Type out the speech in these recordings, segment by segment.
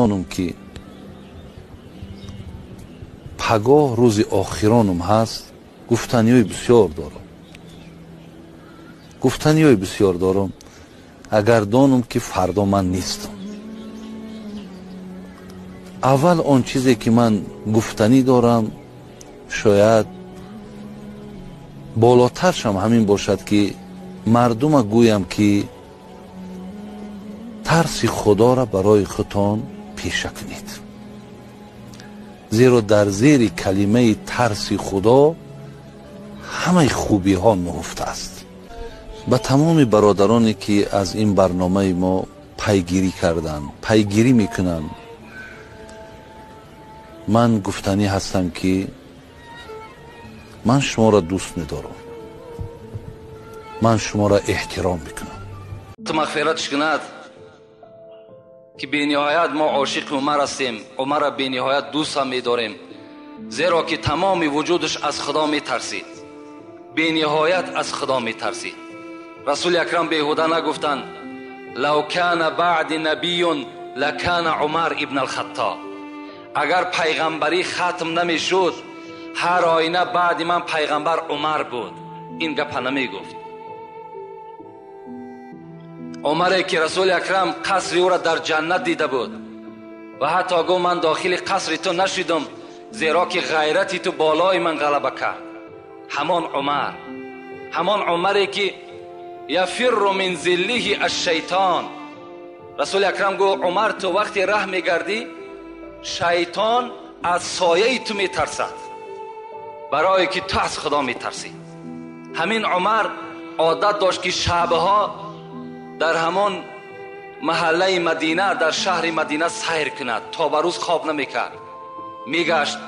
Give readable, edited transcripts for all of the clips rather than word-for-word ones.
Онум ки пагоҳ рӯзи охиронум ҳаст, гуфтаниҳои бисёр дорам. Гуфтаниҳои бисёр дорам, агар донам ки фардо ман нестам. Аввал он чизе ки ман гуфтанӣ дорам, шояд болотаршам ҳамин бошад, ки мардума гӯям ки тарси Худоро барои худтон пеша кунед. Зеро дар зери калимаи тарси Худо ҳамаи хубиҳо нуҳуфта аст. Ба тамоми бародароне ки аз ин барномаи мо пайгирӣ карданд, пайгирӣ мекунанд, ман гуфтанӣ ҳастам ки ман шуморо дӯст медорам, ман шуморо эҳтиром мекунам. Мағфиратш кунад ки бениҳоят мо ошиқи Умар ҳастем, Умарро бениҳоят дӯст ҳам медорем, зеро ки тамоми вуҷудаш аз Худо метарсид, бениҳоят аз Худо метарсид. Расули Акрам беҳуда нагуфтанд: лав кана баъди набиюн лакана Умар ибн алхаттоб. Агар пайғамбарӣ хатм намешуд, ҳар оина баъди ман пайғамбар Умар буд. Ин гапа намегуфт. Умаре ки Расули Акрам қасри ӯро дар ҷаннат дида буд ва ҳатто гуфт: ман дохили қасри ту нашидам, зеро ки ғайрати ту болои ман ғалаба кард. Ҳамон Умар, ҳамон Умаре ки яфирру мин зиллиҳи аш-шайтон. Расули Акрам гуфт: Умар, ту вақте раҳ мегардӣ, шайтон аз сояи ту метарсад, барое ки ту аз Худо метарсӣ. Ҳамин Умар одат дошт ки шабҳо дар ҳамон маҳаллаи Мадина, дар шаҳри Мадина сайр кунад, то ба рӯз хоб намекард. Мегашт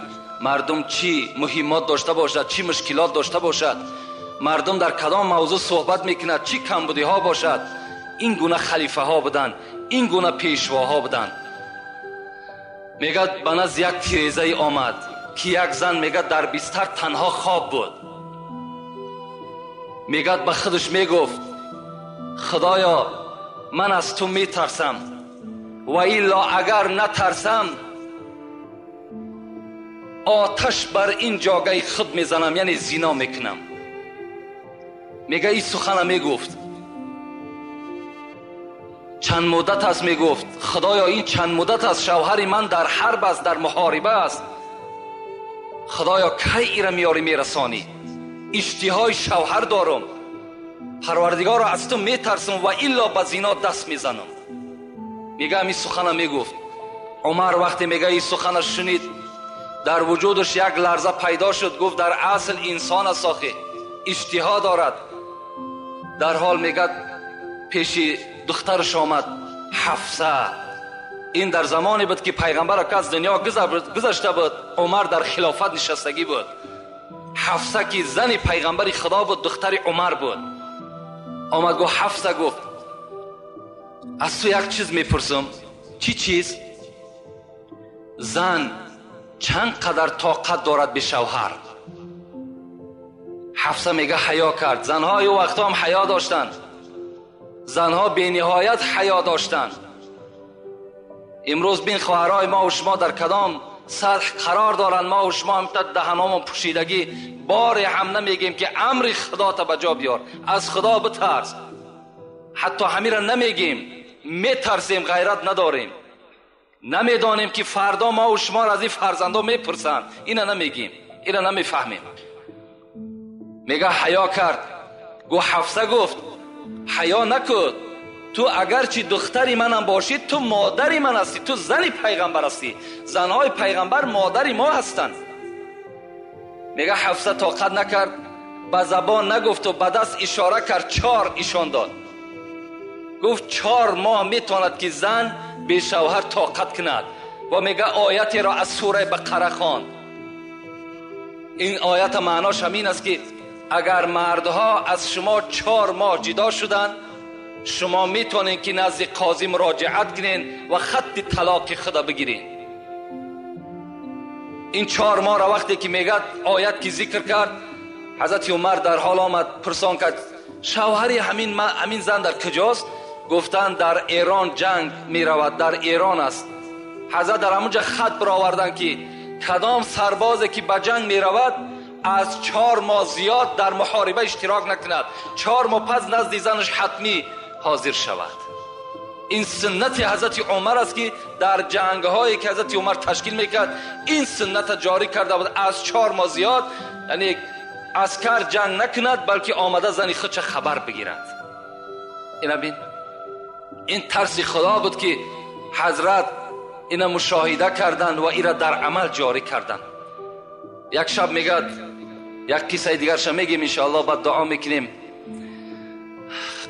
мардум чӣ муҳиммот дошта бошад, чӣ мушкилот дошта бошад, мардум дар кадом мавзӯъ суҳбат мекунад, чӣ камбудиҳо бошад. Ин гуна халифаҳо буданд, ин гуна пешвоҳо буданд. Мегӯяд ба назди як тирезае омад ки як зан, мегӯяд, дар бистар танҳо хоб буд. Мегӯяд ба худаш мегуфт: Худоё, ман аз ту метарсам, ва илло агар натарсам, оташ бар ин ҷогаи худ мезанам, яъне зино мекунам. Мегӯяд ин сухана мегуфт. Чанд муддат аст мегуфт: Худоё, ин чанд муддат аст шавҳари ман дар ҳарб аст, дар муҳориба аст. Худоё, кай ира меёрӣ мерасонӣ? Иштиҳои шавҳар дорам, Парвардигоро, аз ту метарсам ва илло ба зино даст мезанам. Мегӯяд ин сухана мегуфт. Умар вақте мегӯяд ин сухана шунид, дар вуҷудаш як ларза пайдо шуд. Гуфт: дар асл инсон аст, охи иштиҳо дорад. Дар ҳол мегӯяд пеши духтараш омад, Ҳафса. Ин дар замоне буд ки пайғамбар аз дунё гузашта буд, Умар дар хилофат нишастагӣ буд. Ҳафса ки зани пайғамбари Худо буд, духтари Умар буд. Омад гуфт: Ҳафса, гуфт, аз ту як чиз мепурсам. Чӣ чиз? Зан чанд қадар тоқат дорад бе шавҳар? Ҳафса мега ҳаё кард. Занҳои ӯ вақтҳо ҳам ҳаё доштанд, занҳо бениҳоят ҳаё доштанд. Имрӯз бин хоҳарҳои мо ва шумо дар кадом сатҳ қарор доранд. Мо ва шумо ҳам даҳаномон пӯшидагӣ, боре ҳам намегем ки амри Худота ба ҷо биёр, аз Худо битарс. Ҳатто ҳамира намегем, метарсем, ғайрат надорем. Намедонем ки фардо мо ва шуморо аз ин фарзандо мепурсанд. Ина намегем, ина намефаҳмем. Мега ҳаё кард. Гуфт: Ҳафса, гуфт, ҳаё накун. Ту агарчи духтари манам бошӣ, ту модари ман ҳастӣ, ту зани пайғамбар ҳастӣ. Занҳои пайғамбар модари мо ҳастанд. Мега Ҳафса тоқат накард, ба забон нагуфту ба даст ишора кард, чор ишон дод. Гуфт: 4 моҳ метавонад ки зан бешавҳар тоқат кунад. Ва мега оятеро аз сураи Бақара хонд. Ин оята маънош ҳамин аст ки агар мардҳо аз шумо 4 моҳ ҷудо шуданд, шумо метавонед ки назди қозӣ муроҷиат кунед ва хатти талоқи худа бигиред. Ин 4 моҳро вақте ки мегӯяд оят ки зикр кард, ҳазрати Умар дар ҳол омад, пурсон кард: шавҳари ҳамин зан дар куҷост? Гуфтанд дар Эрон ҷанг меравад, дар Эрон аст. Ҳазрат дар ҳамонҷо хат бароварданд ки кадом сарбозе ки ба ҷанг меравад аз 4 моҳ зиёд дар муҳориба иштирок накунад, 4 моҳ пас назди занаш ҳатмӣ ҳозир шавад. Ин суннати ҳазрати Умар аст ки дар ҷангҳое ки ҳазрати Умар ташкил мекард ин суннат ҷорӣ карда буд. Аз 4 моҳ зиёд яъне аскар ҷанг накунад, балки омада зани худша хабар бигирад. Ина бин, ин тарси Худо буд ки ҳазрат ина мушоҳида карданд ва ира дар амал ҷорӣ карданд. Як шаб мегӯяд, як қиссаи дигарша мегем иншоаллоҳ, баъд дуо мекунем.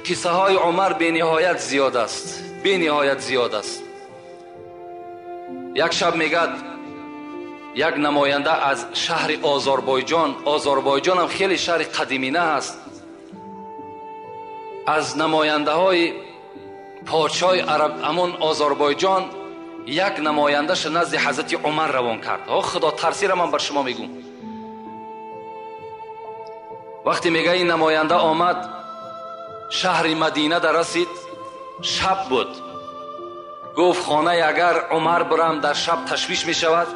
Қиссаҳои Умар бениҳоят зиёд аст, бениҳоят зиёд аст. Як шаб мегӯяд як намоянда аз шаҳри Озарбойҷон, Озарбойҷон ҳам хеле шаҳри қадимина аст, аз намояндаҳои подшоҳи араб ҳамон Озарбойҷон як намояндаша назди ҳазрати Умар равон кард. О Худо тарсира ман бар шумо мегӯм. Вақте мега ин намоянда омад шаҳри Мадина дар расид, шаб буд. Гуфт хонаи агар Умар бирам дар шаб ташвиш мешавад,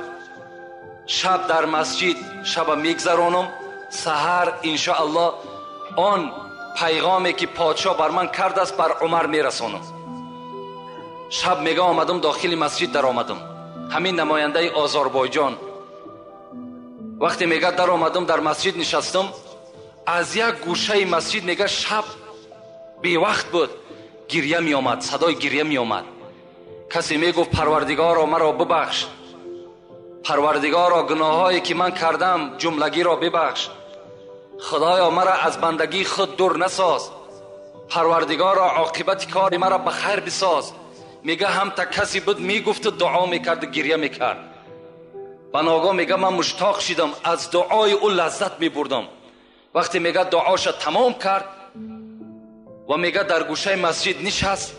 шаб дар масҷид шаба мегзаронам, саҳар иншоаллоҳ он пайғоме ки подшоҳ бар ман кардааст бар Умар мерасонам. Шаб мега омадам дохили масҷид даромадам. Ҳамин намояндаи Озарбойҷон вақте мега даромадам дар масҷид нишастам, аз як гӯшаи масҷид мега шаб бевақт буд, гиря меомад, садои гиря меомад. Касе мегуфт Парвардигоро маро бибахш, Парвардигоро гуноҳҳое ки ман кардам ҷумлагиро бибахш, Худоё маро аз бандагии худ дур насоз, Парвардигоро оқибати кори маро ба хайр бисоз. Мега ҳамта касе буд мегуфту дуо мекарду гиря мекард. Ба ногоҳ мега ман муштоқ шидам, аз дуои ӯ лаззат мебурдам. Вақте мега дуоша тамом кард ва мега дар гӯшаи масҷид нишаст,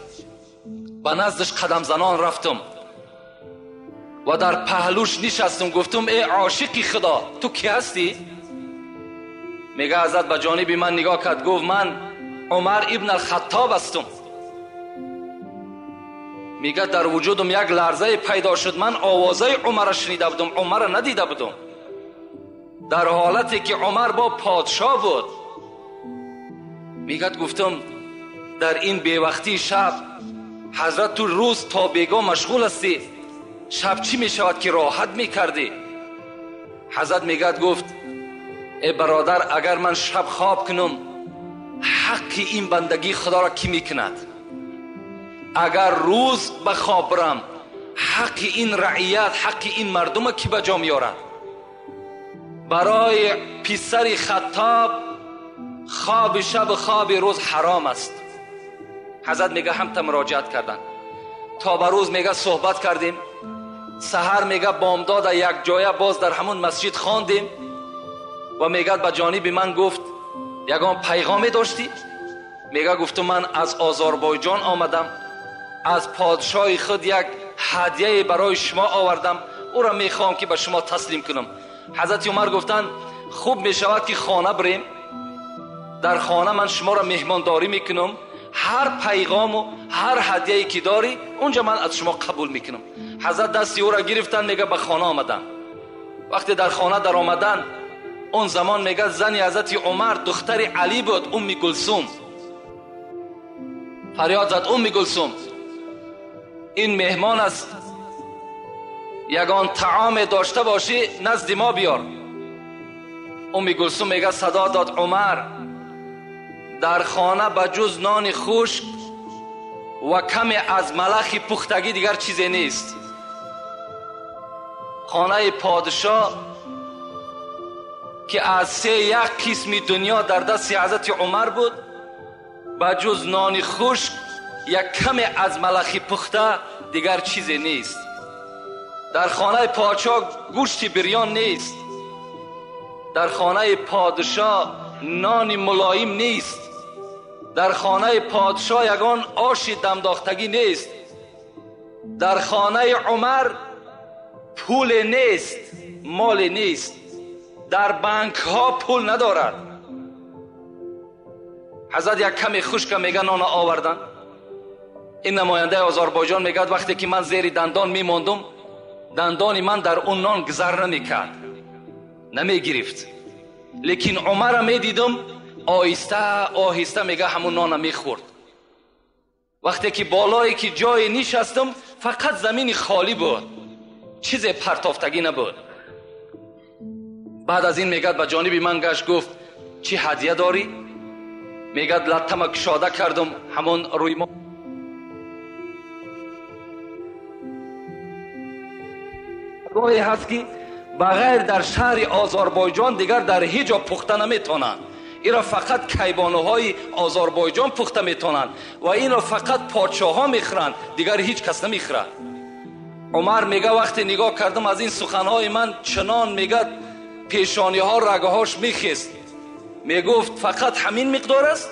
ба наздаш қадамзанон рафтам ва дар паҳлӯш нишастам, гуфтам эй ошиқи Худо, ту кӣ ҳастӣ? Мега ҳазрат ба ҷониби ман нигоҳ кард, гуфт ман Умар ибн ал-Хаттоб ҳастам. Мега дар вуҷудам як ларзае пайдо шуд, ман овозаи Умарро шунида будам, Умарро надида будам. Дар ҳолате ки Умар бо подшоҳ буд. Мегӯяд гуфтам дар ин бевақтии шаб ҳазрат ту рӯз то бегоҳ машғул ҳастӣ, шаб чӣ мешавад ки роҳат мекардӣ? Ҳазрат мегӯяд гуфт эй бародар, агар ман шаб хоб кунам ҳаққи ин бандагии Худоро кӣ мекунад? Агар рӯз ба хоб бирам ҳаққи ин раият, ҳаққи ин мардума кӣ ба ҷо меорад? Барои писари Хаттоб хоби шаб хоби рӯз ҳаром аст. Ҳазрат мега ҳамта муроҷиат карданд. То ба рӯз мега суҳбат кардем, саҳар мега бомдода як ҷоя боз дар ҳамон масҷид хондем ва мегӯяд ба ҷониби ман гуфт ягон пайғоме доштӣ? Мега гуфту ман аз Озарбойҷон омадам, аз подшоҳи худ як ҳадияе барои шумо овардам, ӯро мехоҳам ки ба шумо таслим кунам. Ҳазрати Умар гуфтанд хуб мешавад ки хона бирем, дар хона ман шуморо меҳмондорӣ мекунам, ҳар пайғому ҳар ҳадияе ки дорӣ унҷа ман аз шумо қабул мекунам. Ҳазрат дасти ӯро гирифтанд, мега ба хона омаданд. Вақте дар хона даромаданд, он замон мега зани ҳазрати Умар духтари Алӣ буд, Умми Гулсум. Фарёд зад Умми Гулсум, ин меҳмон аст, ягон таоме дошта бошӣ назди мо биёр. Умми Гулсум мега садо дод Умар, дар хона ба ҷуз нони хушк ва каме аз малахи пухтагӣ дигар чизе нест. Хонаи подшоҳ ки аз 3 қисми дунё дар дасти ҳазрати Умар буд, ба ҷуз нони хушк як каме аз малахи пухта дигар чизе нест. Дар хонаи подшоҳ гӯшти бирён нест, дар хонаи подшоҳ нони мулоим нест, дар хонаи подшоҳ ягон оши дамдохтагӣ нест, дар хонаи Умар пуле нест, моле нест, дар банкҳо пул надорад. Ҳазрат як каме хушка мега нона овардан. Ин намояндаи Озарбойҷон мегӯяд вақте ки ман зери дандон мемондум, дандони ман дар он нон гузар намекард, намегирифт. Лекин Умарро медидум, оҳиста оҳиста мега ҳамун нона мехӯрд. Вақте ки болое ки ҷое нишастам, фақат замини холӣ буд, чизе партофтагӣ набуд. Баъд аз ин мегӯяд ба ҷониби ман гашт, гуфт чӣ ҳадя дорӣ? Мегӯяд латтама кушода кардум, ҳамон рӯи мо гоҳе ҳаст ки ба ғайр дар шаҳри Озарбойҷон дигар дар ҳеҷ ҷо пухта наметавонанд. Инро фақат кайбонуҳои Озарбойҷон пухта метавонанд ва инро фақат подшоҳҳо мехӯранд, дигар ҳеҷ кас намехӯрад. Умар мега вақте нигоҳ кардам аз ин суханҳои ман чунон мегӯяд пешониҳо рагҳош мехест. Мегуфт фақат ҳамин миқдор аст?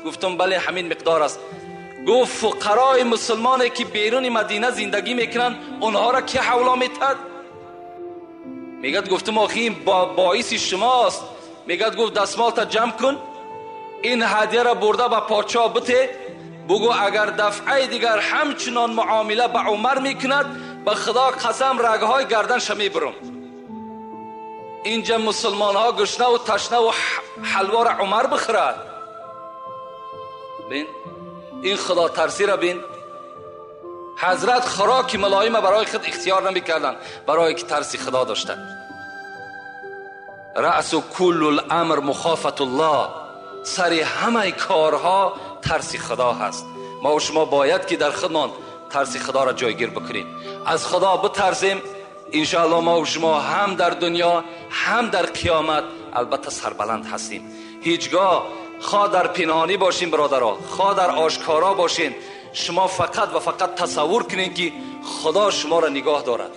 Гуфтам бале, ҳамин миқдор аст. Гуфт фуқарои мусулмоне ки беруни Мадина зиндагӣ мекунанд, онҳоро ки ҳавло метад? Мегӯяд гуфтам охи ин боиси шумост. Мегӯяд гуфт дастмолта ҷамъ кун, ин ҳадияро бурда ба подшоҳ бите, бугӯ агар дафъаи дигар ҳамчунон муомила ба Умар мекунад, ба Худо қасам рагҳои гарданша мебурам. Инҷа мусулмонҳо гушнаву ташнаву ҳалвора Умар бихӯрад. Бин ин худотарсиро бин. Ҳазрат хӯроки мулоима барои худ ихтиёр намекарданд, барое ки тарси Худо доштанд. Раъсу куллу л-амр мухофатуллоҳ, сари ҳамаи корҳо тарси Худо ҳаст. Мо шумо бояд ки дар худмон тарси Худоро ҷойгир бикунем, аз Худо битарсем. Иншоаллоҳ мо шумо ҳам дар дунё ҳам дар қиёмат албатта сарбаланд ҳастем. Ҳеҷгоҳ хоҳ дар пинҳонӣ бошем бародаро, хоҳ дар ошкоро бошем, шумо фақат ва фақат тасаввур кунед ки Худо шуморо нигоҳ дорад,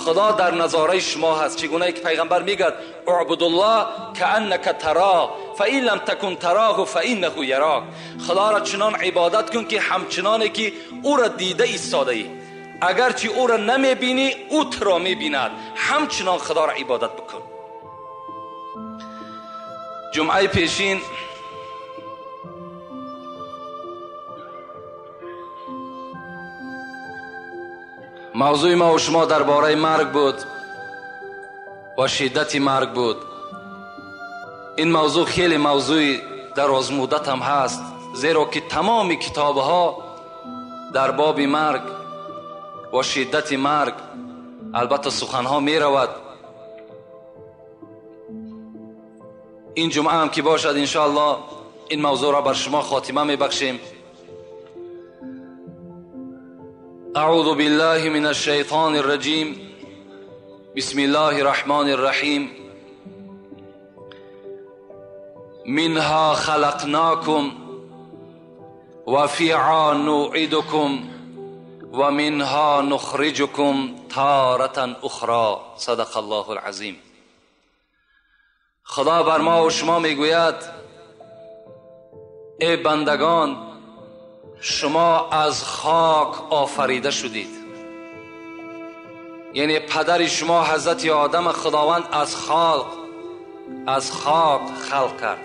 Худо дар назораи шумо ҳаст. Чигунае ки пайғамбар мегӯяд اعبدالله كأنك تراه فإن لم تكن تراه فإنه يراك. Худоро чунон ибодат кун ки ҳамчуноне ки ӯро дида истодаӣ, агарчи ӯро намебинӣ, ӯ туро мебинад. Ҳамчунон Худоро ибодат бикун. Ҷумъаи пешин мавзӯи мо ва шумо дар бораи марг буд ва шиддати марг буд. Ин мавзӯъ хеле мавзӯи дарозмуддат ҳам ҳаст, зеро ки тамоми китобҳо дар боби марг ва шиддати марг албатта суханҳо меравад. Ин ҷумъа ҳам ки бошад иншоаллоҳ ин мавзӯъро бар шумо хотима мебахшем. أعوذ بالله من الشيطان الرجيم. بسم الله الرحمن الرحيم. منها خلقناكم وفيها نعيدكم ومنها نخرجكم تارة أخرى. صدق الله العظيم. خدا بر ما و شما میگوید ای بندگان، شما از خاک آفریده شدید. یعنی پدر شما حضرت آدم خداوند از خاک خلق کرد.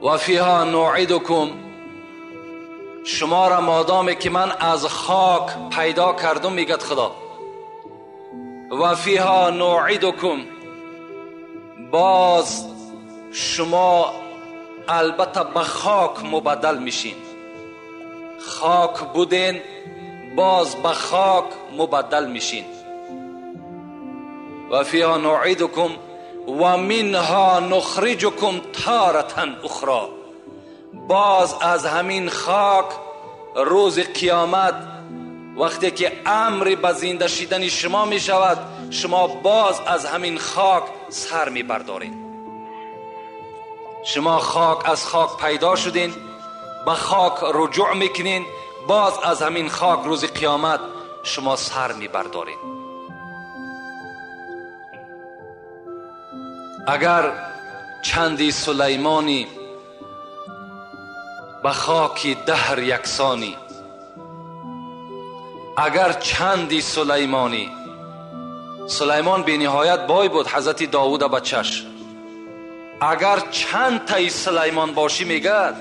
و فیها نعیدکم، شما را مادامی که من از خاک پیدا کردم میگد خدا، و فیها نعیدکم، باز شما البته به خاک مبدل میشین. خاک بودین باز به خاک مبدل میشین. و فیها نعیدکم و منها نخرجکم تارة اخرى، باز از همین خاک روز قیامت وقتی که امر به زنده شدن شما می شود، شما باز از همین خاک سر می بردارید. شما خاک از خاک پیدا شدین، به خاک رجوع میکنین، باز از همین خاک روز قیامت شما سر می بردارید. اگر چندی سلیمانی به خاک دهر یکسانی، اگر چندی سلیمانی، سلیمان بی نهایت بای بود، حضرت داوود بچش، Агар чанд таи Сулаймон бошӣ, мегӯяд,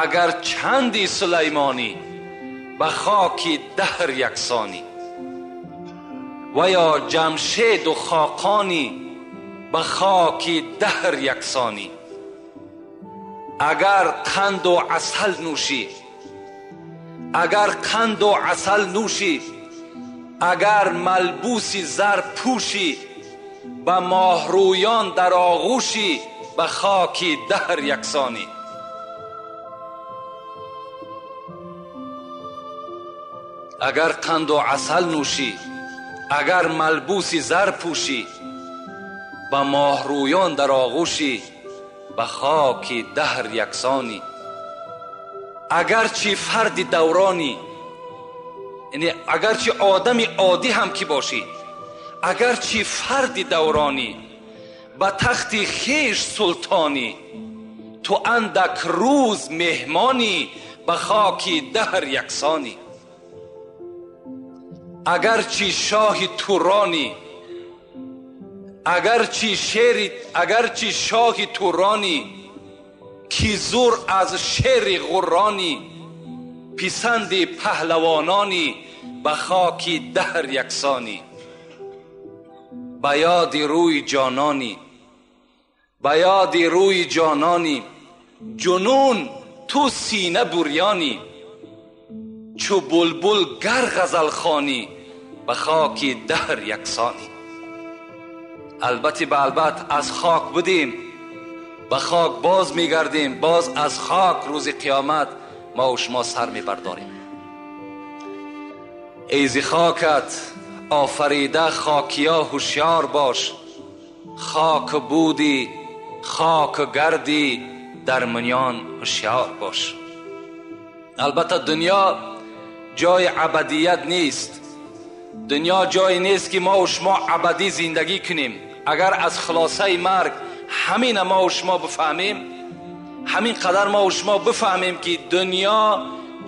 агар чанди Сулаймонӣ, ба хоки даҳр яксонӣ. Ва ё Ҷамшеду Хоқонӣ, ба хоки даҳр яксонӣ. Агар қанду асал нӯшӣ, агар қанду асал нӯшӣ, агар малбуси зар пӯшӣ, ба моҳрӯён дар оғӯшӣ, ба хоки даҳр яксонӣ. Агар қанду асал нӯшӣ, агар малбуси зар пӯшӣ, ба моҳрӯён дар оғӯшӣ, ба хоки даҳр яксонӣ. Агарчи фарди давронӣ, яъне агарчи одами оддӣ ҳам ки бошӣ, агарчи фарди давронӣ, ба тахти хеш султонӣ, ту андак рӯз меҳмонӣ, ба хоки даҳр яксонӣ. Агарчи шоҳи туронӣ, агарчи шери, агарчи шоҳи туронӣ, ки зур аз шери ғурронӣ, писанди паҳлавононӣ, ба хоки даҳр яксонӣ. Ба ёди рӯи ҷононӣ, ба ёди рӯи ҷононӣ, ҷунун ту сина бурёнӣ, чу булбул гар ғазал хонӣ, ба хоки даҳр яксонӣ. Албатта ба албат аз хок будем, ба хок боз мегардем, боз аз хок рӯзи қиёмат мо ва шумо сар мебардорем. Эй зи хокат офарида хокия ҳушёр бош, хок будӣ хок гардӣ дар миён ҳушёр бош. Албатта дунё ҷои абадият нест, дунё ҷое нест ки мо ва шумо абадӣ зиндагӣ кунем. Агар аз хулосаи марг ҳамина мо ва шумо бифаҳмем, ҳамин қадар мо ва шумо бифаҳмем ки дунё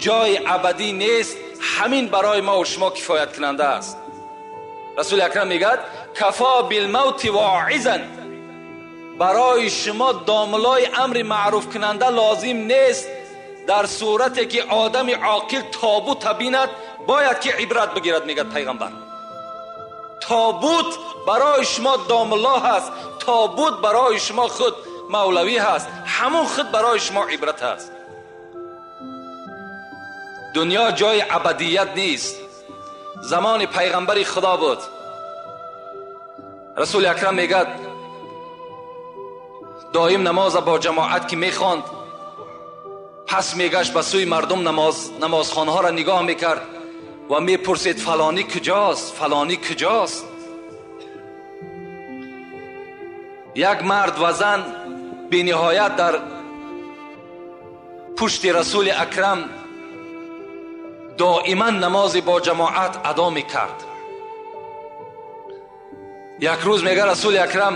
ҷои абадӣ нест, ҳамин барои мо ва шумо кифоят кунанда аст. Расули акрам мегӯяд кафо билмавти воизан, барои шумо домлои амри маъруф кунанда лозим нест. Дар сурате ки одами оқил тобута бинад бояд ки ибрат бигирад, мегӯяд пайғамбар. Тобут барои шумо домло ҳаст, тобут барои шумо худ мавлавӣ ҳаст, ҳамон худ барои шумо ибрат ҳаст. Дунё ҷои абадият нест. Замони пайғамбари худо буд, расули акрам мегӯяд доим намоза бо ҷамоат ки мехонд, пас мегашт ба сӯи мардум, намозхонаҳоро нигоҳ мекард ва мепурсид фалонӣ куҷост, фалонӣ куҷост. Як мард ва зан бениҳоят дар пушти расули акрам доиман намози бо ҷамоат адо мекард. Як рӯз мега расули акрам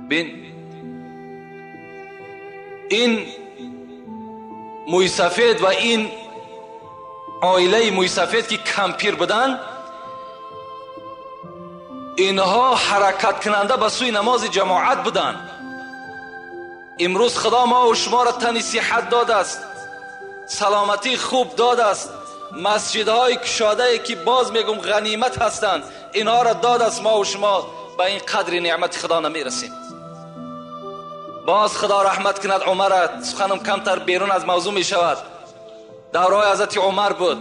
бин, ин мӯйсафед ва ин оилаи мӯйсафед ки кампир буданд, инҳо ҳаракаткунанда ба сӯи намози ҷамоат буданд. Имрӯз худо мо ва шуморо тани сиҳат додааст, саломатии хуб додааст, масҷидҳои кушодае ки боз мегум ғанимат ҳастанд, инҳоро додааст. Мо ва шумо ба ин қадри неъмати худо намерасем. Боз худо раҳмат кунад Умара, суханам камтар берун аз мавзӯъ мешавад. Давраи ҳазрати Умар буд.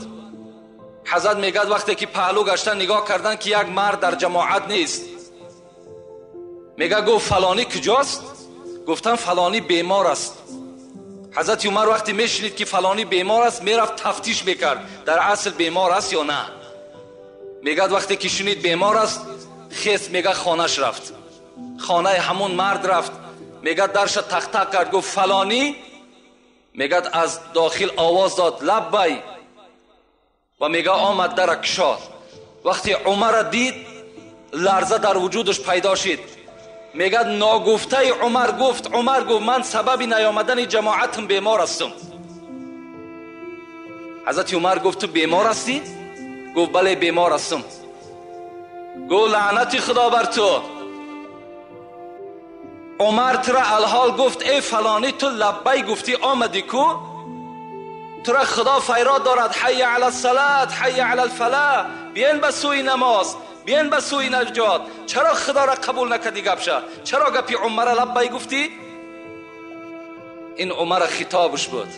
Ҳазрат мегӯяд вақте ки паҳлӯ гаштан нигоҳ кардан ки як мард дар ҷамоат нест, мегӯяд гуфт фалонӣ куҷост? Гуфтан фалонӣ бемор аст. Ҳазрати Умар вақте мешунид ки фалонӣ бемор аст, мерафт тафтиш мекард дар асл бемор аст ё на. Мегӯяд вақте ки шунид бемор аст, хес мегӯяд хонаш рафт, хонаи ҳамон мард рафт. Мегӯяд дарша тахтақ кард, гуфт фалонӣ. Мегӯяд аз дохил овоз дод лаббай, ва мегӯяд омад дара кушод. Вақте Умарро дид, ларза дар вуҷудаш пайдо шид. Мегӯяд ногуфтаи Умар гуфт, Умар гуфт ман сабаби наёмадани ҷамоатам бемор ҳастам. Ҳазрати Умар гуфт ту бемор ҳастӣ? Гуфт бале бемор ҳастам. Гуфт лаънати худо бар ту, Умар тура алҳол гуфт эй фалонӣ, ту лаббай гуфтӣ омадӣ ку, тура Худо файрод дорад ҳайя ала салат, ҳайя ала алфалаҳ, биен ба сӯи намоз, биен ба сӯи наҷот. Чаро Худоро қабул накардӣ гапша? Чаро гапи Умара лаббай гуфтӣ? Ин Умара хитобаш буд.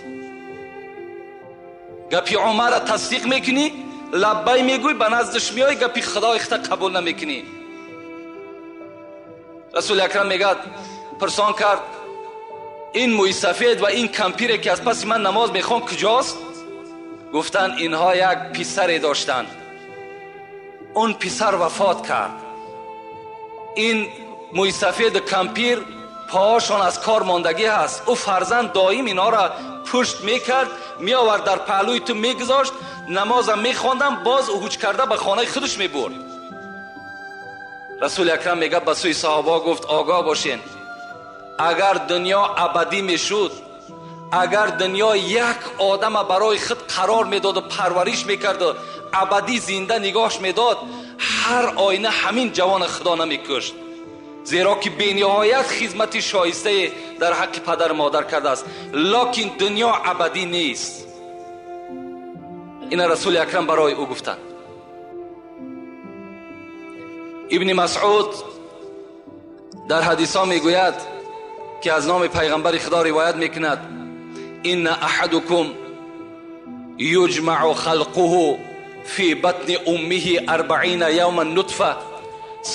Гапи Умара тасдиқ мекунӣ, лаббай мегӯй, ба наздаш меоӣ, гапи Худои худта қабул намекунӣ. Расули Акрам мегӯяд, пурсон кард ин мӯйсафед ва ин кампире ки аз паси ман намоз мехон куҷост? Гуфтанд инҳо як писаре доштанд, он писар вафот кард. Ин мӯйсафеду кампир поҳошон аз кор мондагӣ ҳаст. Ӯ фарзанд доим инҳоро пушт мекард, меовард дар паҳлӯи ту мегузошт, намозам мехондам, боз ҳуҷ карда ба хонаи худаш мебурд. Расули Акрам мегӯяд ба сӯи саҳобаҳо гуфт огоҳ бошен, агар дунё абадӣ мешуд, агар дунё як одама барои худ қарор медоду парвариш мекарду абадӣ зинда нигоҳш медод, ҳар оина ҳамин ҷавона Худо намекушт, зеро ки бениҳоят хизмати шоистае дар ҳаққи падару модар кардааст. Локин дунё абадӣ нест. Ина Расули Акрам барои ӯ гуфтанд. Ибни Масъуд дар ҳадисҳо мегӯяд ки аз номи пайғамбари Худо ривоят мекунад: инна аҳадукум юҷмаъу халқуҳу фи батни уммиҳи арбаина явман нутфа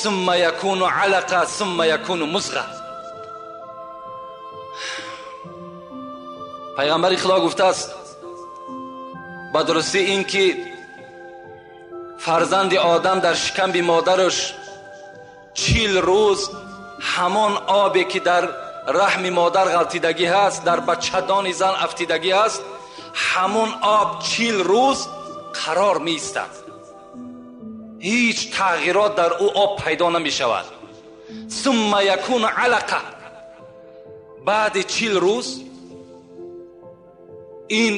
сумма якуну алақа сумма якуну музға. Пайғамбари Худо гуфтааст ба дурустӣ ин ки фарзанди одам дар шикамби модараш 40 рӯз ҳамон обе ки дар раҳми модар ғалтидагӣ ҳаст, дар бачадони зан афтидагӣ ҳаст, ҳамон об 40 рӯз қарор меистад. ҳеҷ тағйирот дар ӯ об пайдо намешавад. Сумма якуну алақа. Баъди 40 рӯз ин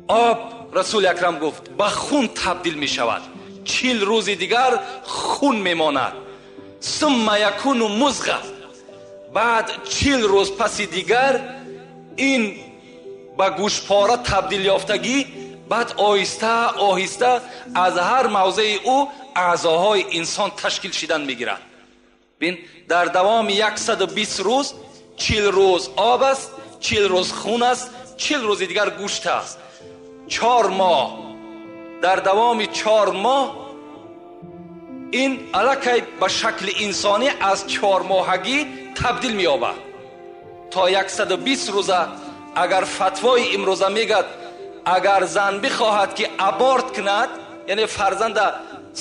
об, Расули Акрам гуфт, ба хун табдил мешавад. 40 рӯзи дигар хун мемонад. Сумма якуну музға. Баъд 40 рӯз паси дигар ин ба гӯшпора табдил ёфтагӣ, баъд оҳиста оҳиста аз ҳар мавзеи ӯ аъзоҳои инсон ташкил шидан мегирад. Бин, дар давоми 120 рӯз 40 рӯз об аст, 40 рӯз хун аст, 40 рӯзи дигар гӯшт аст. 4 моҳ. Дар давоми 4 моҳ ин аллакай ба шакли инсонӣ аз 4 моҳагӣ табдил меёбад. То 120 рӯза агар фатвои имрӯза мегӯяд, агар зан бихоҳад ки аборт кунад, яъне фарзанда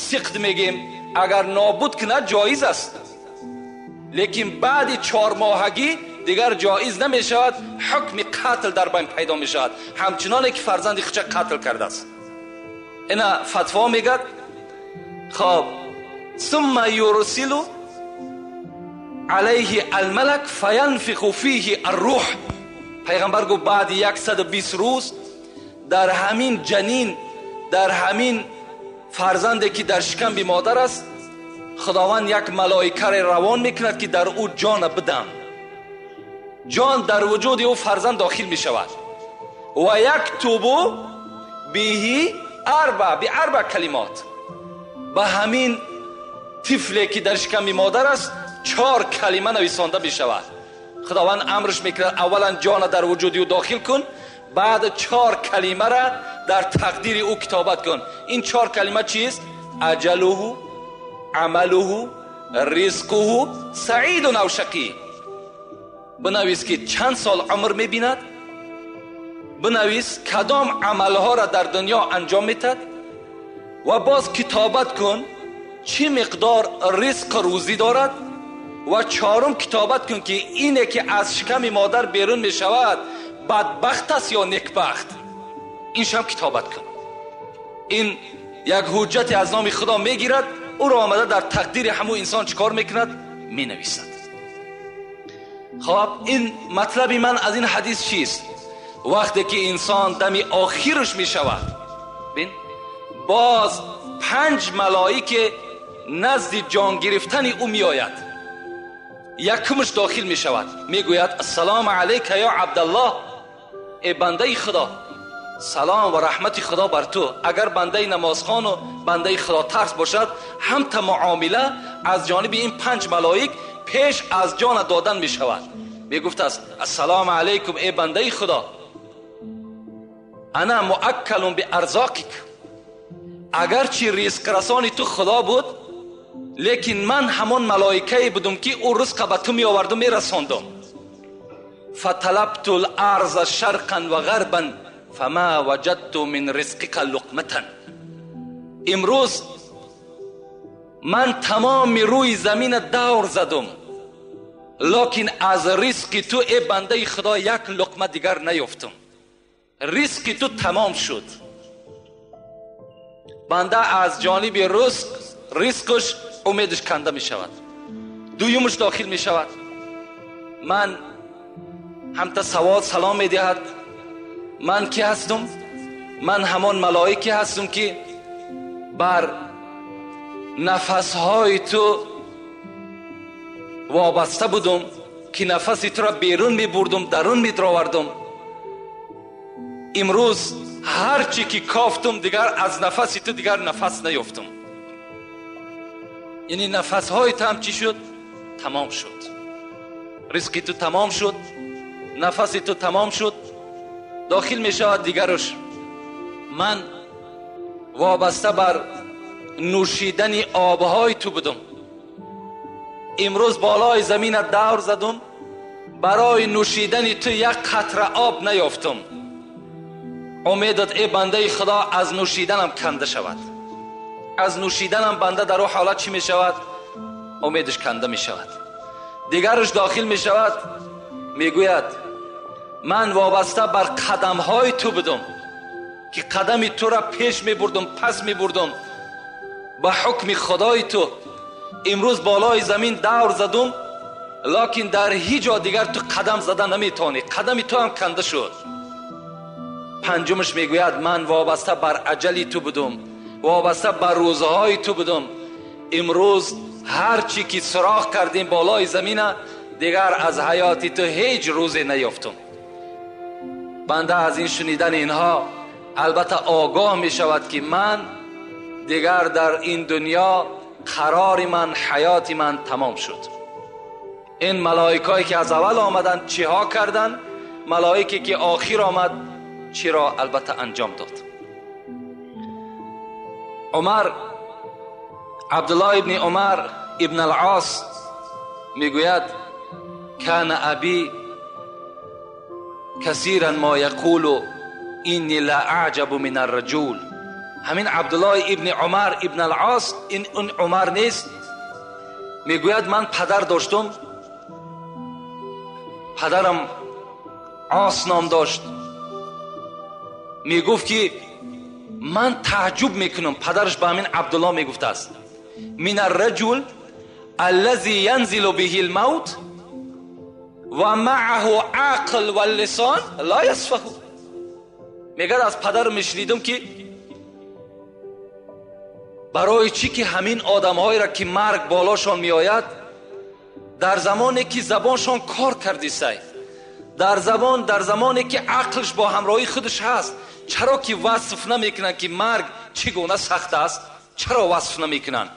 сиқд мегем, агар нобуд кунад ҷоиз аст, лекин баъди 4 моҳагӣ дигар ҷоиз намешавад, ҳукми қатл дар байн пайдо мешавад, ҳамчуноне ки фарзанди худша қатл кардааст. Ина фатво мегӯяд. Хоб, сумма юрсилу алайҳи алмалак фаянфиху фиҳи арруҳ. Пайғамбар гуфт баъди 120 рӯз дар ҳамин ҷанин, дар ҳамин фарзанде ки дар шикамби модар аст, Худованд як малоикаре равон мекунад ки дар ӯ ҷона бидам. Ҷон дар вуҷуди ӯ фарзанд дохил мешавад. Ва яктубу биҳи арба би арба калимот. Ба ҳамин тифле ки дар шиками модар аст 4 калима нависонда мешавад. Худованд амрш мекунад аввалан ҷона дар вуҷуди ӯ дохил кун, баъд 4 калимаро дар тақдири ӯ китобат кун. Ин 4 калима чист? Аҷалуҳу, амалуҳу, ризқуҳу, саидун ав шақӣ. Бинавис ки чанд сол умр мебинад, бинавис кадом амалҳоро дар дунё анҷом метад ва боз китобат кун чӣ миқдор ризқ рӯзӣ дорад, ва чорум китобат кун ки ине ки аз шиками модар берун мешавад бадбахт аст ё некбахт. Иншам китобат кун. Ин як ҳуҷҷате аз номи Худо мегирад, ӯро омада дар тақдири ҳамун инсон чӣ кор мекунад? Менависад. Хоб, ин матлаби ман аз ин ҳадис чист? Вақте ки инсон дами охираш мешавад, бин, боз 5 малоике назди ҷон гирифтани ӯ меояд. Якумаш дохил мешавад, мегӯяд: ассалому алайка ё Абдаллоҳ, эй бандаи Худо, салом ва раҳмати Худо бар ту. Агар бандаи намозхону бандаи худотарс бошад, ҳамта муомила аз ҷониби ин панҷ малоик пеш аз ҷона додан мешавад. Мегуфтааст: ассалому алайкум, эй бандаи Худо, ана муаккалун биарзоқик. Агарчи ризқрасони ту Худо буд, лекин ман ҳамон малоикае будум, ки ӯ ризқа ба ту меоварду мерасондум. Фаталабту ларза шарқан ва ғарбан фама ваҷадту мин ризқика луқматан. Имрӯз ман тамоми рӯи замина давр задум, лекин аз ризқи ту, эй бандаи Худо, як луқма дигар наёфтум. Ризқи ту тамом шуд. Банда аз ҷониби ризқаш умедаш канда мешавад. Дуюмаш дохил мешавад. Ман ҳамта савол салом медиҳад: ман ки ҳастум? Ман ҳамон малоике ҳастум, ки бар нафасҳои ту вобаста будум, ки нафаси туро берун мебурдум, дарун медаровардум. Имрӯз ҳар чӣ ки кофтум, дигар аз нафаси ту дигар нафас наёфтум. Яъне нафасҳои ту ҳам чӣ шуд? Тамом шуд. Ризқи ту тамом шуд, нафаси ту тамом шуд. Дохил мешавад дигараш: ман вобаста бар нӯшидани обҳои ту будум. Имрӯз болои замина давр задум, барои нӯшидани ту як қатра об наёфтум. Умедат, эй бандаи Худо, аз нӯшиданам канда шавад. Аз нӯшиданам банда дар ӯ ҳолат чӣ мешавад? Умедаш канда мешавад. Дигараш дохил мешавад, мегӯяд: ман вобаста бар қадамҳои ту будум, ки қадами тура пеш мебурдум, пас мебурдум ба ҳукми Худои ту. Имрӯз болои замин давр задум, лекин дар ҳеҷ ҷо дигар ту қадам зада наметавонӣ, қадами ту ҳам канда шуд. Панҷумаш мегӯяд: ман вобаста бар аҷали ту будум, вобаста бар рӯзҳои ту будум. Имрӯз ҳар чӣ ки суроғ кардем болои замина, дигар аз ҳаёти ту ҳеҷ рӯзе наёфтум. Банда аз ин шунидани инҳо албатта огоҳ мешавад, ки ман дигар дар ин дунё қарори ман, ҳаёти ман тамом шуд. Ин малоикое ки аз аввал омаданд чиҳо карданд, малоике ки охир омад чиро албатта анҷом дод. Умар, Абдуллоҳ ибни Умар ибн ал-Ос мегӯяд: кана аби касиран ма яқулу инни ла аъҷабу мин арраҷул. Ҳамин Абдуллоҳ ибни Умар ибн ал-Ос, ин он Умар нест, мегӯяд: ман падар доштум, падарам Ос ном дошт. Мегуфт, ки ман тааҷҷуб мекунам. Падараш ба ҳамин Абдуллоҳ мегуфтааст: мин арраҷул аллази янзилу биҳи лмавт ва маъаҳу ақл валлисон ла ясфаҳу. Мегӯяд, аз падар мешунидум, ки барои чӣ ки ҳамин одамҳоеро ки марг болошон меояд, дар замоне ки забоншон кор кардисай, дар замоне ки ақлш бо ҳамроҳии худаш ҳаст, чаро ки васф намекунанд, ки марг чӣ гуна сахт аст? Чаро васф намекунанд?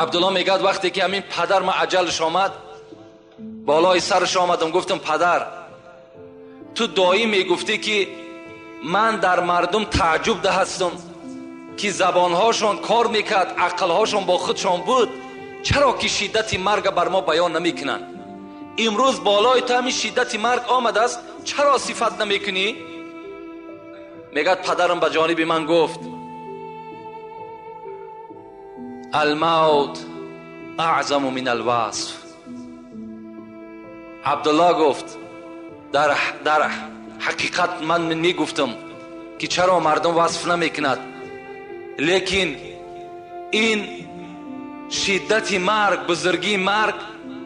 Абдуллоҳ мегӯяд: вақте ки ҳамин падар ма аҷалш омад, болои сараш омадам, гуфтам: падар, ту доим мегуфтӣ, ки ман дар мардум тааҷҷуб ҳастам, ки забонҳошон кор мекард, ақлҳошон бо худшон буд, чаро ки шиддати марга бар мо баён намекунанд? Имрӯз болои ту ҳамин шиддати марг омадааст, чаро сифат намекунӣ? Мегӯяд, падарам ба ҷониби ман гуфт: алмавт аъзаму мин алвасф. Абдуллоҳ гуфт: дар ҳақиқат ман мегуфтам, ки чаро мардум васф намекунад, лекин ин шиддати марг, бузургии марг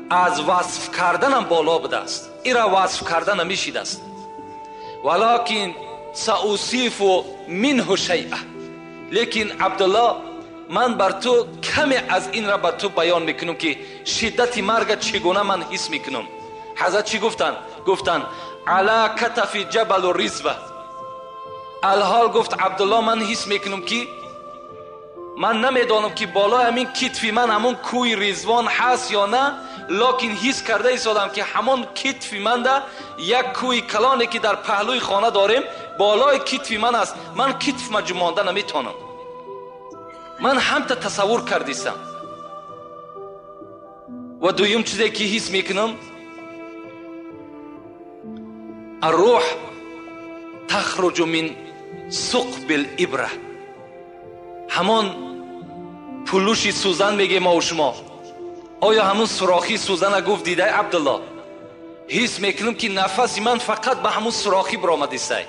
аз васф карданам боло будааст, инро васф карда намешидааст. Валакин саусифу минҳу шайъа. Лекин Абдуллоҳ, ман бар ту каме аз ин ра ба ту баён мекунам ки шиддати марга чӣ гуна ман ҳис мекунам. Ҳазрат чӣ гуфтанд? Гуфтанд ала катафи ҷабалу ризва. Алҳол гуфт Абдулло, ман ҳис мекунам ки ман намедонам ки болои ҳамин китфи ман ҳамон кӯи Ризвон ҳаст ё на, локин ҳис карда истодам ки ҳамон китфи манда як кӯи калоне ки дар паҳлӯи хона дорем болои китфи ман аст. Ман китфма ҷумонда наметонам. Ман ҳамта тасаввур кардистам. Ва дуюм чизе ки ҳис мекунам, аррӯҳ тахруҷу мин суқби либра. Ҳамон пулуши сӯзан мегем мо шумо. Оё ҳамон сурохи сӯзана гуфт дидай Абдулло? Ҳис мекунам ки нафаси ман фақат ба ҳамон сурохӣ баромадистай.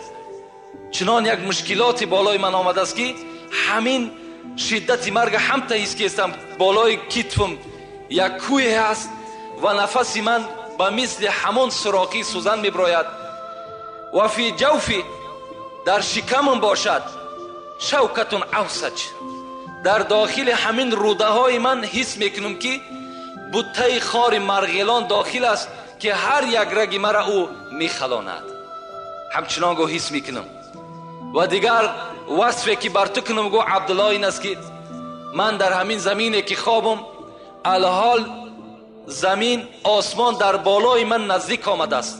Чунон як мушкилоти болои ман омадааст ки ҳамин шиддати марга ҳамта ҳис кестам. Болои китфам як кӯе ҳаст ва нафаси ман ба мисли ҳамон сурохи сӯзан мебирояд. Ва фи ҷавфи, дар шикамам бошад, шавкатун авсаҷ. Дар дохили ҳамин рӯдаҳои ман ҳис мекунам ки буттаи хори марғилон дохил аст ки ҳар як раги мара ӯ мехалонад. Ҳамчунон гӯ ҳис мекунам. Ва дигар васфе ки бар ту кунам гӯ Абдулло ин аст ки ман дар ҳамин замине ки хобам, алҳол замин осмон дар болои ман наздик омадааст.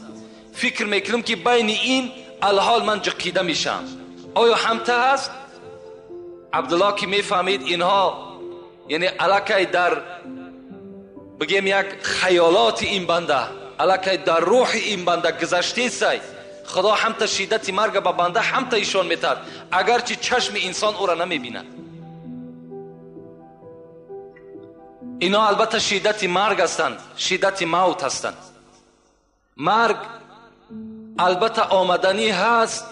Фикр мекунам ки байни ин алҳол ман ҷиқида мешавам. Оё ҳамта ҳаст? Абдулло ки мефаҳмид инҳо яъне аллакай дар бигем як хаёлоти ин банда, аллакай дар рӯҳи ин банда гузаштесай. Худо ҳамта шиддати марга ба банда ҳамта ишон метад, агарчи чашми инсон ӯра намебинад. Ино албатта шиддати марг ҳастанд, шиддати мавт ҳастанд. Марг албатта омаданӣ ҳаст.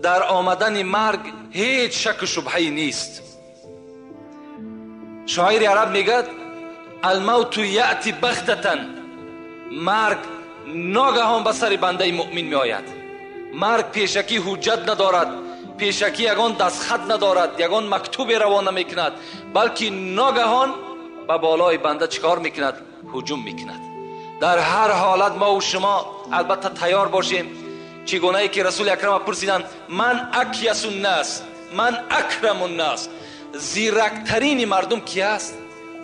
Дар омадани марг ҳеҷ шаку шубҳае нест. Шоири араб мегӯяд алмавту яъти бахтатан. Марг ногаҳон ба сари бандаи муъмин меояд. Марг пешакӣ ҳуҷҷат надорад, пешакӣ ягон дастхат надорад, ягон мактубе равон намекунад, балки ногаҳон ба болои банда чӣ кор мекунад? ҳуҷум мекунад. Дар ҳар ҳолат мо шумо албатта тайёр бошем. Чӣ гунае ки Расули Акрам пурсиданд ман акясу ннас, ман акраму ннас, зирактарини мардум ки аст?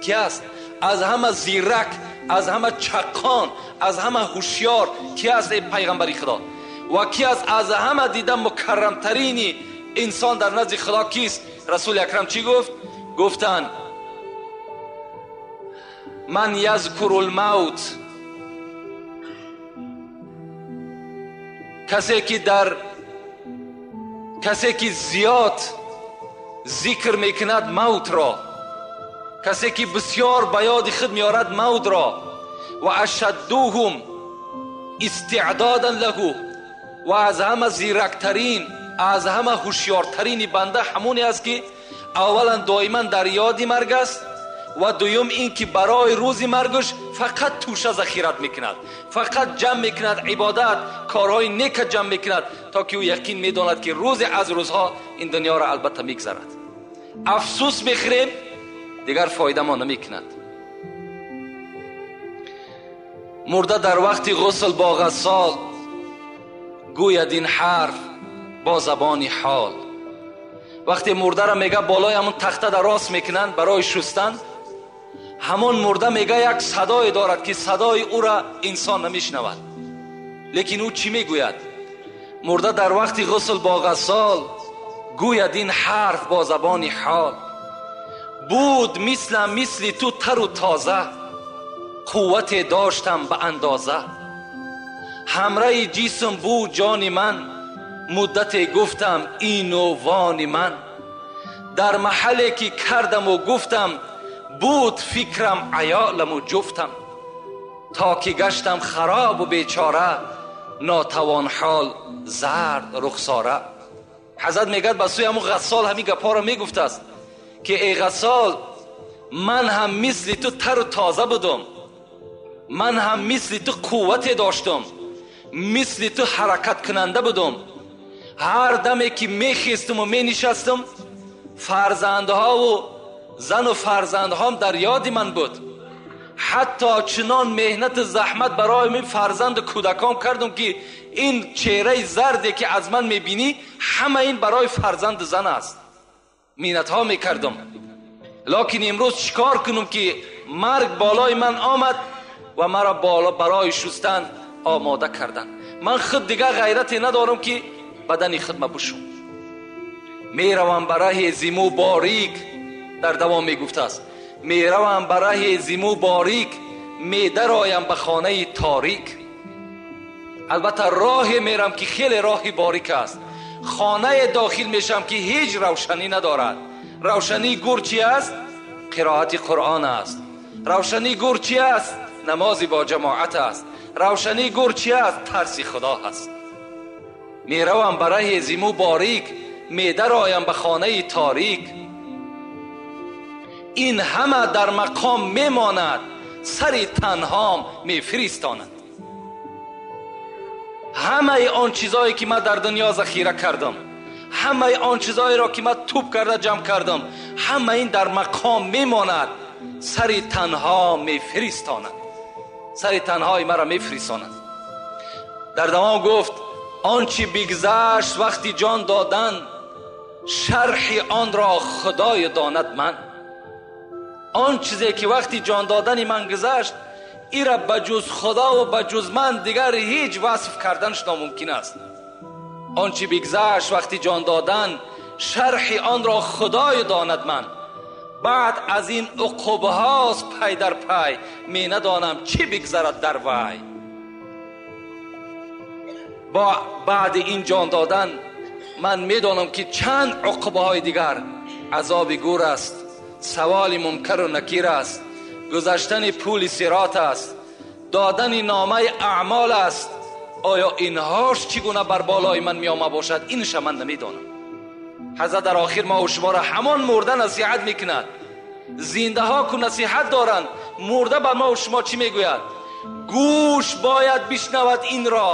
Ки аст? Аз ҳама зирак, аз ҳама чаққон, аз ҳама ҳушёр ки аст эй пайғамбари Худо? Ва ки аст аз ҳама дида мукаррамтарини инсон дар назди Худо кист? Расули Акрам чӣ гуфт? Гуфтанд ман язкуру лмавт, касе ки зиёд зикр мекунад мавтро, касе ки бисёр ба ёди худ меорад мавтро, ва ашаддуҳум истеъдодан лаҳу, ва аз ҳама зирактарин, аз ҳама ҳушёртарини банда ҳамоне аст ки аввалан доиман дар ёди марг аст ва дуюм ин ки барои рӯзи маргаш фақат тӯша захират мекунад, фақат ҷамъ мекунад ибодат, корҳои нека ҷамъ мекунад, то ки ӯ яқин медонад ки рӯзе аз рӯзҳо ин дунёро албатта мегзарад. Афсӯс мехӯрем, дигар фоида мо намекунад. Мурда дар вақти ғусл бо ғассол гӯяд ин ҳарф бо забони ҳол. Вақте мурдаро мега болои ҳамон тахта дар рост мекунанд барои шустан, ҳамон мурда мега як садое дорад ки садои ӯра инсон намешнавад. Лекин ӯ чӣ мегӯяд? Мурда дар вақти ғусл бо ғассол гӯяд ин ҳарф бо забони ҳол. Буд мислам мисли ту тару тоза, қуввате доштам ба андоза. Ҳамраи ҷисм буд ҷони ман, муддате гуфтам ину вони ман. Дар маҳалле ки кардаму гуфтам, буд фикрам аёламу ҷуфтам. То ки гаштам харобу бечора, нотавон ҳол зард рухсора. Ҳазрат мегӯяд ба сӯи ҳамун ғассол ҳамин гапҳоро мегуфтааст ки эй ғассол, ман ҳам мисли ту тару тоза будум, ман ҳам мисли ту қуввате доштум, мисли ту ҳаракаткунанда будум. Ҳар даме ки мехестуму менишастум, фарзандҳову Зану фарзандҳом дар ёди ман буд. Ҳатто чунон меҳнату заҳмат барои мин фарзанду кӯдакон кардам, ки ин чеҳраи зарде ки аз ман мебинӣ, ҳама ин барои фарзанду зан аст. Миннатҳо мекардам. Лекин имрӯз чикор кунам ки марг болои ман омад ва маро барои шустан омода карданд. Ман худ дигар ғайрате надорам ки бадани худма бушум. Меравам ба раҳи зиму борик, дар давом мегуфтааст, меравам ба раҳи зиму борик, медароям ба хонаи торик. Албатта роҳе мерам ки хеле роҳи борик аст. Хонае дохил мешам ки ҳеҷ равшанӣ надорад. Равшании гур чи аст? Қироати Қуръон аст. Равшании гур чи аст? Намози бо ҷамоат аст. Равшании гур чи аст? Тарси Худо аст. Меравам ба раҳи зиму борик, медароям ба хонаи торик. Ин ҳама дар мақом мемонад, сари танҳом мефиристонад. Ҳамаи он чизое ки ман дар дунё захира кардам, ҳамаи он чизоеро ки ман тӯб карда ҷамъ кардам, ҳама ин дар мақом мемонад, сари танҳо мефиристонад. Сари танҳои маро мефиристонад. Дар давом гуфт: он чи бигзашт вақти ҷон додан, шарҳи онро Худои донад ман. Он чизе ки вақти ҷон додани ман гузашт, ира ба ҷуз Худо ва ба ҷуз ман дигар ҳеҷ васф карданаш номумкин аст. Он чи бигзашт вақти ҷон додан, шарҳи онро Худои донад ман. Баъд аз ин уқубҳост пай дар пай, менадонам чӣ бигзарад дар вай. Бо баъди ин ҷон додан ман медонам ки чанд уқубҳои дигар азоби гур аст, саволи мункару накир аст, гузаштани пули сирот аст, додани номаи аъмол аст. Оё инҳош чӣ гуна бар болои ман меома бошад, инша ман намедонам. Ҳазрат дар охир ма шуморо ҳамон мурда насиҳат мекунад. Зиндаҳо ку насиҳат доранд, мурда ба ма шумо чӣ мегӯяд? Гӯш бояд бишнавад инро.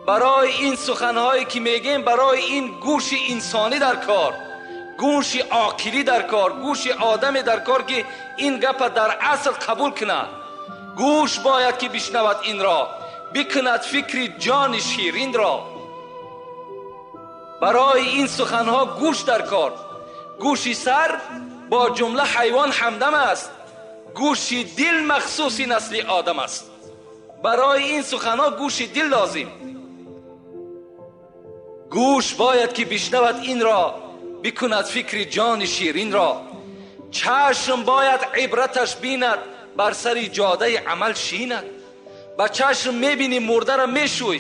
Барои ин суханҳое ки мегӯем, барои ин гӯши инсонӣ дар кор, гӯши оқилӣ дар кор, гӯши одаме дар кор ки ин гапа дар асл қабул кунад. Гӯш бояд ки бишнавад инро, бикунад фикри ҷони ширинро. Барои ин суханҳо гӯш дар кор. Гӯши сар бо ҷумла ҳайвон ҳамдам аст, гӯши дил махсуси насли одам аст. Барои ин суханҳо гӯши дил лозим. Гӯш бояд ки бишнавад инро, бикунад фикри ҷони ширинро. Чашм бояд ибраташ бинад, бар сари ҷодаи амал шинад. Ба чашм мебинӣ мурдаро мешӯй,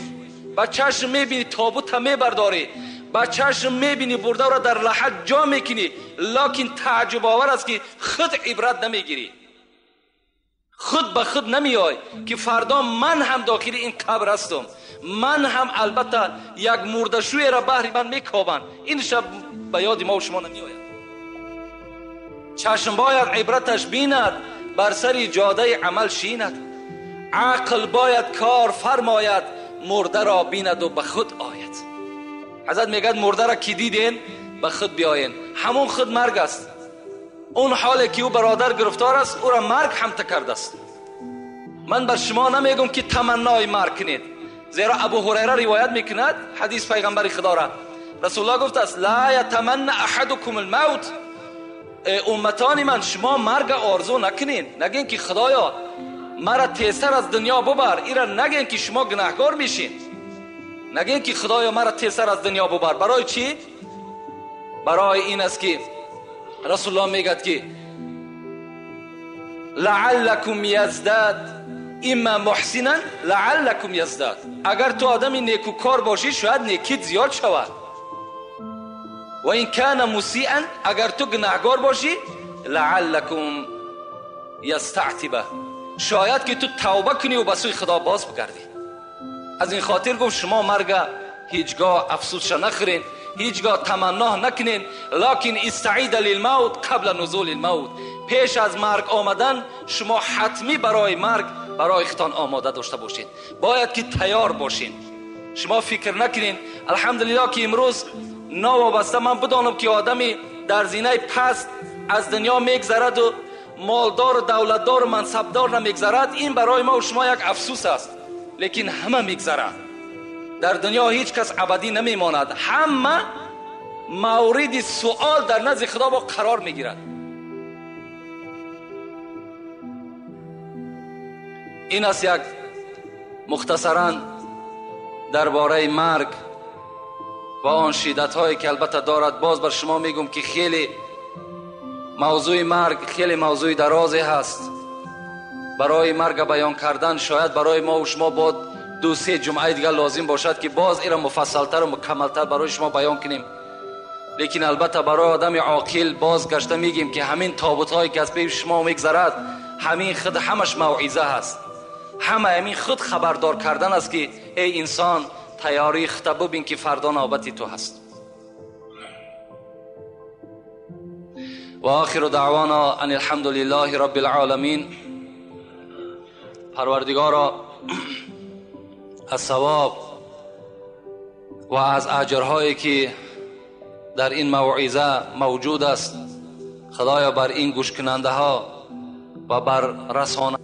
ба чашм мебинӣ тобута мебардорӣ, ба чашм мебинӣ бурдаро дар лаҳат ҷо мекунӣ, лекин тааҷҷубовар аст ки худ ибрат намегирӣ. Худ ба худ намеой ки фардо ман ҳам дохили ин қабр ҳастам, ман ҳам албатта як мурдашӯеро баҳри ман мекобанд. Ин шаб ба ёди мо шумо намеояд. Чашм бояд ибраташ бинад, бар сари ҷодаи амал шинад. Ақл бояд кор фармояд, мурдаро бинаду ба худ ояд. Ҳазрат мегӯяд мурдаро ки диден, ба худ биёен. Ҳамон худ марг аст. Он ҳоле ки ӯ бародар гирифтор аст, ӯро марг ҳамта кардааст. Ман бар шумо намегӯм ки таманнои марг кунед, зеро Абу Ҳурайра ривоят мекунад ҳадис пайғамбари Худоро. Расулуллоҳ гуфтааст: ла ятаманна аҳадукум алмавт. Умматони ман, шумо марга орзу накунед. Нагӯен ки Худоё мара тезтар аз дунё бубар. Ира нагӯен ки шумо гунаҳкор мешин. Нагӯен ки Худоё мара тезтар аз дунё бубар. Барои чӣ? Барои ин аст ки Расулуллоҳ мегӯяд ки лааллакум яздад имма муҳсинан лааллакум яздад. Агар ту одами некукор бошӣ, шояд некит зиёд шавад. Ва ин кана мусиан, агар ту гунаҳгор бошӣ, лааллакум ястаътиба, шояд ки ту тавба кунӣ ва ба сӯи Худо боз бигардӣ. Аз ин хотир гуфт шумо марга ҳеҷгоҳ афсӯсша нахӯред, ҳеҷгоҳ таманно накунед, лакин истаида лилмавт қабла нузули лмавт. Пеш аз марг омадан шумо ҳатмӣ барои марг барои худтон омода дошта бошед. Бояд ки тайёр бошед. Шумо фикр накунед. Алҳамдулиллоҳ ки имрӯз новобаста ман бидонам ки одами дар зинаи паст از دنیا میگذرد و مالدار و دولتدار و منصبدار نمیگذرد، این برای ما و شما یک افسوس است. لیکن همه میگذرد. در دنیا هیچ کس ابدی نمیماند. همه مورد سوال در نزد خدا با قرار میگیرد. این است یک مختصرا درباره مرگ و آن شدت هایی که البته دارد. باز بر شما میگم که خیلی موضوع مرگ خیلی موضوع درازی هست. برای مرگ بیان کردن شاید برای ما و شما با 2-3 جمعه دیگر لازم باشد که باز ایرا مفصلتر و مکملتر برای شما بیان کنیم. لیکن البته برای آدم عاقل باز گشته میگیم که همین تابوت هایی که از پیش شما میگذرد، همین خود همش موعظه هست. همه همین خود خبردار کردن است که ای انسان تیاری خود ببین که فردا نوبت تو هست. و آخر دعوانا ان الحمد لله رب العالمین. پروردگارا از ثواب و از اجرهایی که در این موعظه موجود است، خدایا بر این گوش کننده ها و بر رسانه